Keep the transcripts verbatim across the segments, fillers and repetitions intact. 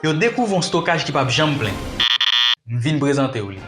Yo dekouvri yon stokaj ki p ap janm plen. M vin prezante w li.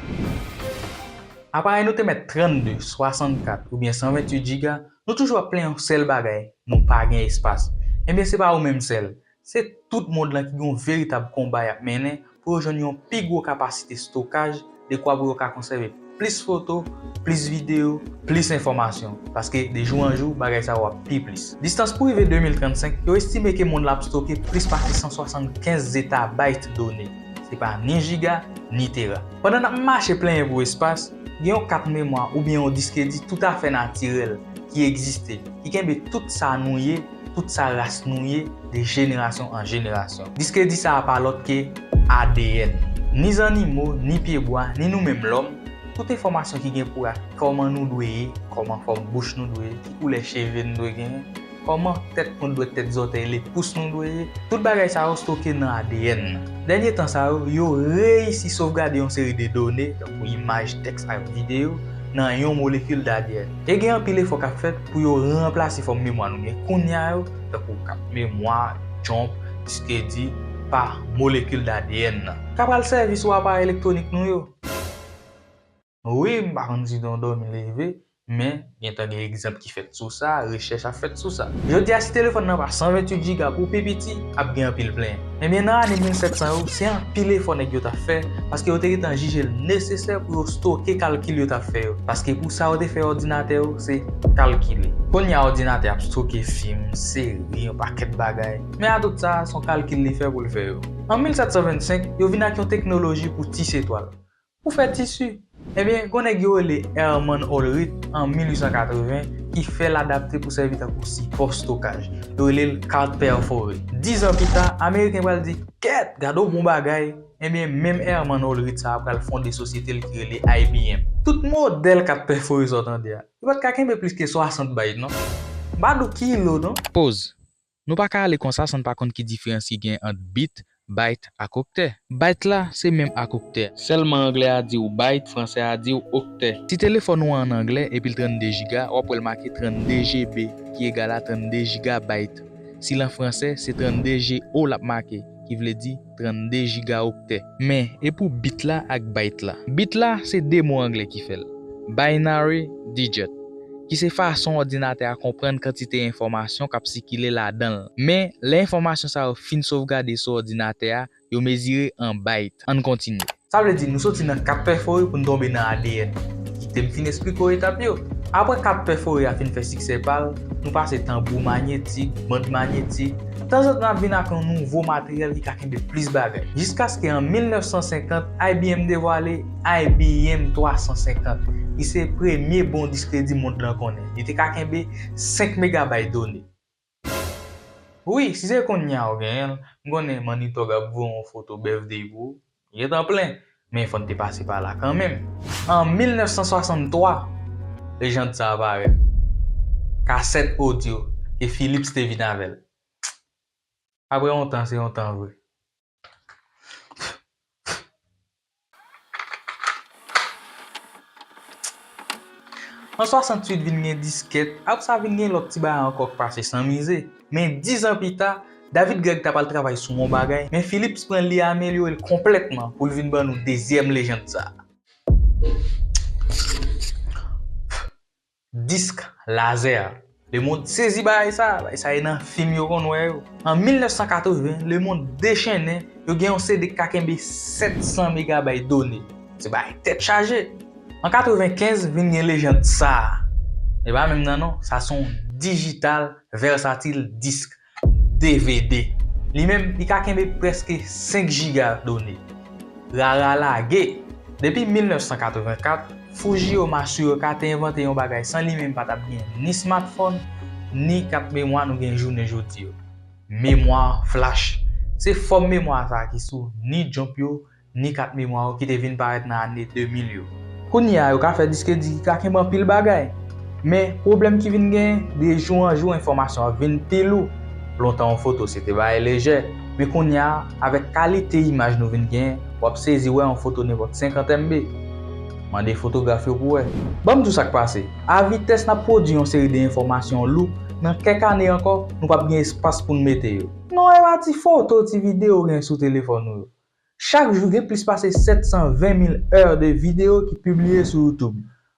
Aparèy nou te mèt trannde, swasannkat oubyen san venntuit jiga, nou toujou ap plenyen yon sèl bagay, nou pa gen espas. Ebyen, se pa ou menm sèl. Se tout mond lan ki gen yon veritab konba y ap mennen pou yo jwenn yon pi gwo kapasite stokaj, dekwa pou yo ka konsève plis foto, plis videyo, plis enfòmasyon. Paske de jou an jou, bagay sa yo ap pi plis. Distans pou rive de mil trannsenk, yo estime ke mond lan ap stoke plis pase san swasannkenz zetabayt done. Se pa ni jiga, ni tera. Pandan n ap mache plenyen pou espas, gen yon kat memwa oubyen yon diskedi toutafè natirèl ki egziste, ki kenbe tout sa nou ye, tout sa ras nou ye, de jenerasyon an jenerasyon. Diskedi sa a pa lòt ke A D N. Ni zannimo, ni pyebwa, ni nou menm lòm, tout enfòmasyon ki gen pou wè ak kòman nou dwe ye, kòman fòm bouch nou dwe ye, ki koulè cheve n dwe genyen, kòman tèt nou dwe tèt zòtèy, le pous nou dwe ye, tout bagay sa yo stoke nan A D N nan. Dènye tan sa yo, yo reyisi sovgade yon seri de done, tankou imaj, tèks ak videyo, nan yon molekil de A D N. E gen anpil efò k ap fèt pou yo ranplase fòm memwa nou gen kounye a yo, tankou kat memwa, jump, diskedi, pa molekil de A D N nan. Ka pral sèvi sou aparèy elektwonik nou yo. Wi, m pa konn si te yon dòmi leve, men gentan gen egzanp ki fèt sou sa, rechèch ap fèt sou sa. Jodi a, si telefòn nan pa san venntuit jiga pou pi piti, ap gen anpil plenyen. Ebyen, nan ane mil sèt san yo, se anpil efò nèg yo t ap fè, paske yo te gentan jije l nesesè pou yo stoke kalkil yo t ap fè yo. Paske pou sa yo te fè òdinatè yo, se kalkile. Kounye a, òdinatè ap stoke fim, seri, yon pakèt bagay. Men a tout sa, se yon kalkil li fè pou l fè yo. An mil sèt san vennsenk, yo vin ak yon teknoloji pou tise twal. Pou fè tisi. Ebyen, gon nèg yo rele Herman Hollerith an mil uit san katreven ki fè l adapte pou sèvi tankou sipò stokaj. Yo rele l kat pèfore. Diz an pita, Ameriken pral di, "Kèt, gade yon bon bagay." Ebyen, menm Herman Hollerith sa a pral fonde sosyete l ki rele I B M. Tout modèl kat pèfore sa w tande a, yo pa t ka kenbe plis ke swasant bayt, non. M pa di w kilo, non. Poz. Nou pa ka ale konsa san n pa konn ki diferans ki gen ant bit, bayt ak oktè. Bayt la, se menm ak oktè. Sèlman anglè a di w bayt, fransè a di w oktè. Si telefòn ou an anglè epi l trannde jiga, w ap wè l make trannde G B, ki egal a trannde jigabayt. Si l an fransè, se trannde G O l ap make, ki vle di trannde jigaoktè. Men, e pou bit la ak bayt la? Bit la, se de mo anglè ki fè l. Binary digit, ki se fason òdinatè a konprann kantite enfòmasyon k ap sikile ladan l. Men, lè enfòmasyon sa yo fin sovgade sou òdinatè a, yo mezire an bayt. Ann kontinye. Sa vle di, nou soti nan kat pèfore pou n tonbe nan A D N. Kite m fin esplike w etap yo. Apre kat pèfore a fin fè siksè pa l, nou pase tanbou manyetik, band manyetik. Tanzantan, n ap vin ak yon nouvo materyèl ki ka kenbe plis bagay. Jiskaske an mil nèf san senkant, I B M devwale I B M twa san senkant, ki se premye bon diskedi mond lan konnen. Li te ka kenbe senk megabayt done. Wi, si se kounye a w genyen l, m konnen Manitòg ap voye yon foto birthday pou ou. Li gentan plen, men fò n te pase pa la kanmenm. An mil nèf san swasanntwa, lejand sa a parèt. Kasèt odyo ke Philips te vin avè l. Apre yon tan, se yon tan vre. An swasanntuit vin gen diskèt, apre sa vin gen lòt ti bagay ankò k pase san mize. Men diz an pita, David Gregg ta pral travay sou yon bagay, men Philips pran l, li amelyore l konplètman pou l vin ban nou dezyèm lejand sa a. Disk lazè. Lemonn sezi bagay sa, bagay sa e nan fim yo konn wè yo. An mil nèf san katreven, lemonn dechennen, yo gen yon C D k ka kenbe sèt san megabayt done. Se bagay tèt chaje. An katrevenkenz, vin gen lejand sa. E pa menm nan non, sa se yon digital versatile disc. D V D. Li menm, li ka kenbe prèske senk jiga done. Rara lage. Depi mil nèf san katrevenkat, Fujio Masayoka te envante yon bagay san li menm pa t ap gen ni smartphone, ni kat memwa nou gen jounen jodi yo. Memwa flash. Se fòm memwa sa ki sou ni jump yo, ni kat memwa yo ki te vin parèt nan ane de mil yo. Kounye a, yo ka fè diskedi ki ka kenbe anpil bagay. Men, pwoblèm ki vin genyen, de jou an jou, enfòmasyon ap vin pi lou. Lontan, yon foto se te bagay lejè. Men kounye a, avèk kalite imaj nou vin genyen, w ap sezi wè yon foto nenpòt senkant M B. Mande fotograf yo pou wè. Ban m di w sa k pase. A vitès n ap pwodui yon seri de enfòmasyon lou, nan kèk ane ankò, nou p ap gen espas pou n mete yo. Non, e pa ti foto, ti videyo w gen sou telefòn ou yo. Chak jou, gen plis pase sèt san ven mil è de videyo ki pibliye sou YouTube.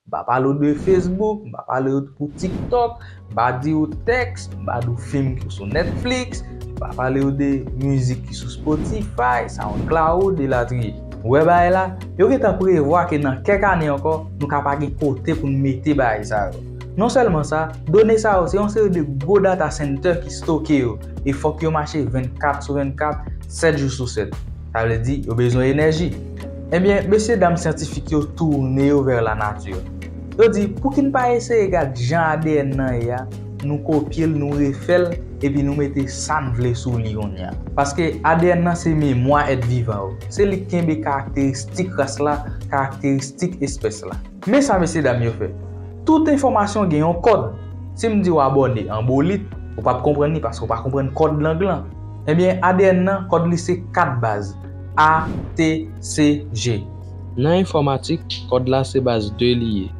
M pa pale w de Facebook, m pa pale w pou TikTok, m pa di w tèks, m pa di w fim ki sou Netflix, m pa pale w de mizik ki sou Spotify, SoundCloud, elatriye. Ou wè bagay la? Yo gentan prevwa ke nan kèk ane ankò, nou ka pa gen kote pou n mete bagay sa yo. Non sèlman sa, done sa yo se yon seri de gwo data center ki stoke yo, e fòk yo mache vennkat sou vennkat, sèt jou sou sèt. Sa vle di, yo bezwen enèji. Ebyen, mesye dam syantifik yo tounen yo vè lanati. Yo di, pouki n pa eseye gad jan A D N nan ye a, nou kopye l, nou refè l, epi nou mete sa n vle sou li kounye a. Paske A D N nan se memwa èt vivan yo. Se li k kenbe karakteristik ras la, karakteristik espès la. Men sa mesye dam yo fè. Tout enfòmasyon gen yon kòd. Si m di w abòne an bolit, ou p ap konprann li paske w pa konprann kòd lang lan. Ebyen, A D N nan, kòd li se kat baz, A, T, C, G. Nan enfòmatik, kòd la se baz de li ye.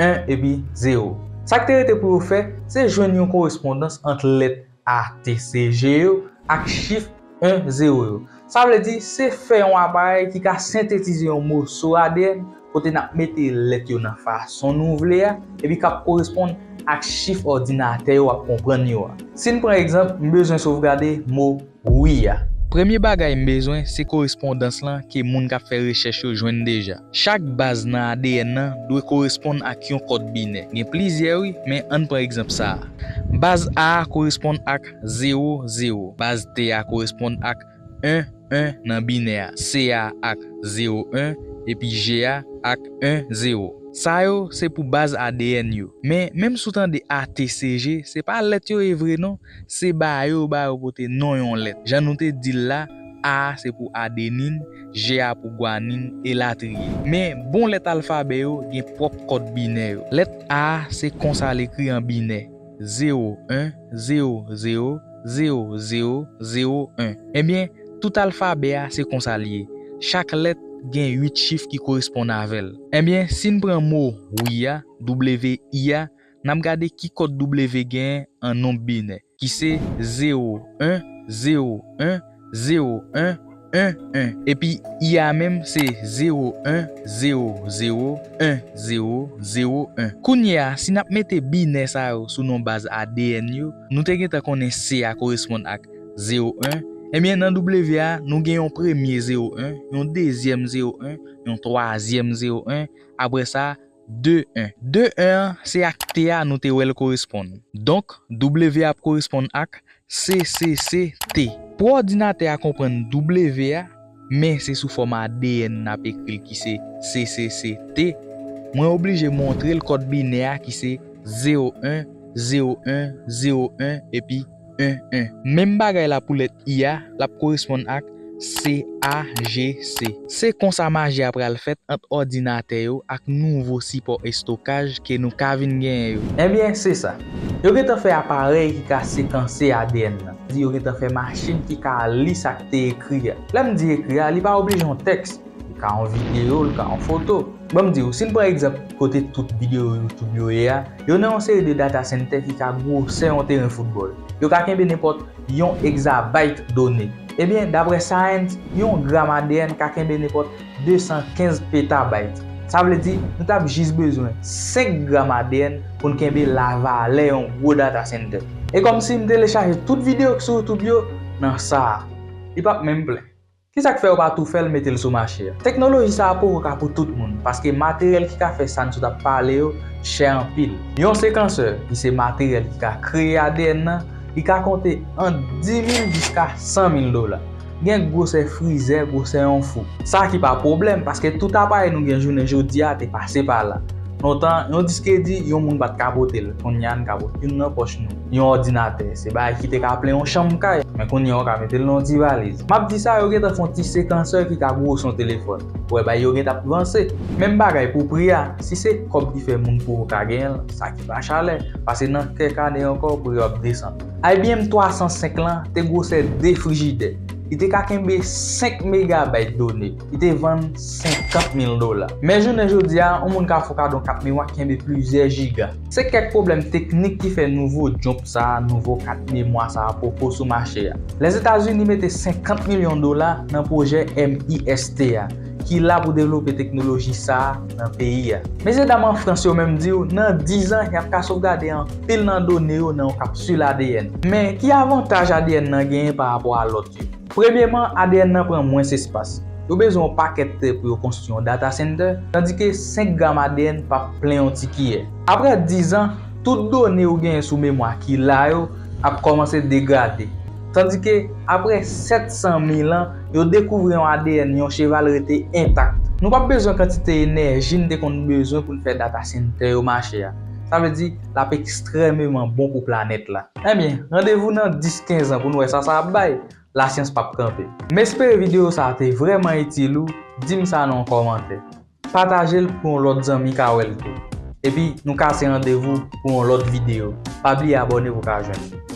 En epi zewo. Sa k te rete pou yo fè, se jwenn yon korespondans ant lèt A, T, C, G yo ak chif en, zewo yo. Sa vle di, se fè yon aparèy ki ka sentetize yon moso A D N kote n ap mete lèt yo nan fason nou vle a, epi k ap koresponn ak chif òdinatè yo ap konprann yo a. Si n pran egzanp, m bezwen sovgade mo wi a. Premye bagay m bezwen, se korespondans lan ke moun k ap fè rechèch yo jwenn deja. Chak baz nan A D N nan dwe koresponn ak yon kòd binè. Gen plizyè wi, men ann pran egzanp sa a. Baz A a koresponn ak zewo zewo. Baz T a koresponn ak en en nan binè a, C a ak zewo en, epi G a ak en zewo. Sa yo se pou baz A D N yo. Men, menm si w tande A T C G, se pa lèt yo ye vre non, se ba yo, ba yo pote non yon lèt. Jan nou te di l la, A a se pou adenin, G a pou gwanin, elatriye. Men, bon lèt alfabè yo gen pwòp kòd binè yo. Lèt A a se konsa l ekri an binè, zewo en, zewo zewo, zewo zewo, zewo en. Ebyen, tout alfabè a se konsa l ye. Chak lèt gen uit chif ki koresponn avè l. Ebyen, si n pran mo wi a, W I a, n ap gade ki kòd W genyen an nonb binè, ki se zewo en, zewo en, zewo en, en en. Epi I a menm se zewo en, zewo zewo, en zewo, zewo en. Kounye a, si n ap mete binè sa yo sou non baz A D N yo, nou te gentan konnen C a koresponn ak zewo en. Ebyen, nan W a, nou gen yon premye zewo en, yon dezyèm zewo en, yon twazyèm zewo en, apre sa, de en. De en an, se ak T a nou te wè l koresponn. Donk, W a ap koresponn ak C C C T. Pou òdinatè a konprann W a, men se sou fòm A D N n ap ekri l ki se C C C T, mwen oblije montre l kòd binè a ki se zewo en, zewo en, zewo en, epi en en. Menm bagay la pou lèt I a, l ap koresponn ak C A G C. Se konsa maji a pral fèt ant òdinatè yo ak nouvo sipò estokaj ke nou ka vin genyen yo. Ebyen, se sa. Yo gentan fè aparèy ki ka sekanse A D N nan. Di yo gentan fè machin ki ka li sa k te ekri a. Lè m di ekri a, li pa oblije yon tèks. Li ka yon videyo, li ka yon foto. Ban m di w, si n pran egzanp kote tout videyo YouTube yo ye a, yo nan yon seri de data center ki ka gwosè yon teren foutbòl. Yo ka kenbe nenpòt yon egzabayt done. Ebyen, daprè Science, yon gram A D N ka kenbe nenpòt de san kenz petabayt. Sa vle di, nou t ap jis bezwen senk gram A D N pou n kenbe lavalè yon gwo data center. E kòmsi m telechaje tout videyo k sou YouTube yo nan sa a. Li p ap menm plen. Kisa k fè yo pa tou fè l mete l sou mache a? Teknoloji sa a poko ka pou tout moun, paske materyèl ki ka fè sa n sot ap pale yo chè anpil. Yon sekansè, ki se materyèl ki ka kreye A D N nan, li ka konte ant dis mil jiska san mil dola. Gen gwosè frizè, gwosè yon fou. Sa ki pa pwoblèm, paske tout aparèy nou gen jounen jodi a te pase pa la. Lontan, yon disk di, yon moun pa t ka pote l. Kounye a, n ka pote youn nan pòch nou. Yon òdinatè, se bagay ki te ka plen yon chanm kay. Men kounye a, w ka mete l nan yon ti valiz. M ap di sa, yo gentan fè yon ti sekansè ki ka gwosè yon telefòn. Ou wè, bagay yo gentan ap vanse. Menm bagay pou pri a. Si se kòb ki fè moun poko ka genyen l, sa ki pa chalè. Paske nan kèk ane ankò, pri yo ap desann. I B M twa san senk lan te gwosè de frijidè. li te ka kenbe senk megabayt done. Li te vann senkant mil dola. Men jounen jodi a, yon moun ka fè w kado yon kat memwa ki kenbe plizyè jiga. Se kèk pwoblèm teknik ki fè nouvo jump sa a, nouvo kat memwa sa a poko sou mache a. Lèzetazini mete senkant milyon dola nan pwojè mist a, ki la pou devlope teknoloji sa a nan peyi a. Mesyedam an Frans yo menm di w, nan diz an, y ap ka sovgade anpil nan done yo nan yon kapsil A D N. Men, ki avantaj A D N nan genyen pa rapò a lòt yo? Premyeman, A D N nan pran mwens espas. Yo bezwen yon pakèt tè pou yo konstwi yon data center, tandike senk gram A D N p ap plen yon ti kiyè. Apre diz an, tout done ou genyen sou memwa ki la yo ap kòmanse degrade. Tandike, apre sèt san mil an, yo dekouvri yon A D N yon cheval rete entak. Nou p ap bezwen kantite enèji n te konn bezwen pou n fè data center yo mache a. Sa vle di, l ap ekstrèmeman bon pou planèt la. Ebyen, randevou nan dis kenz an pou n wè sa sa ap bay. Lasyans p ap kanpe. M espere videyo sa a te vrèman itil ou, di m sa nan yon kòmantè. Pataje l pou yon lòt zanmi ka wè l tou. Epi, nou kase randevou pou yon lòt videyo. Pa bliye abòne pou w ka jwenn li.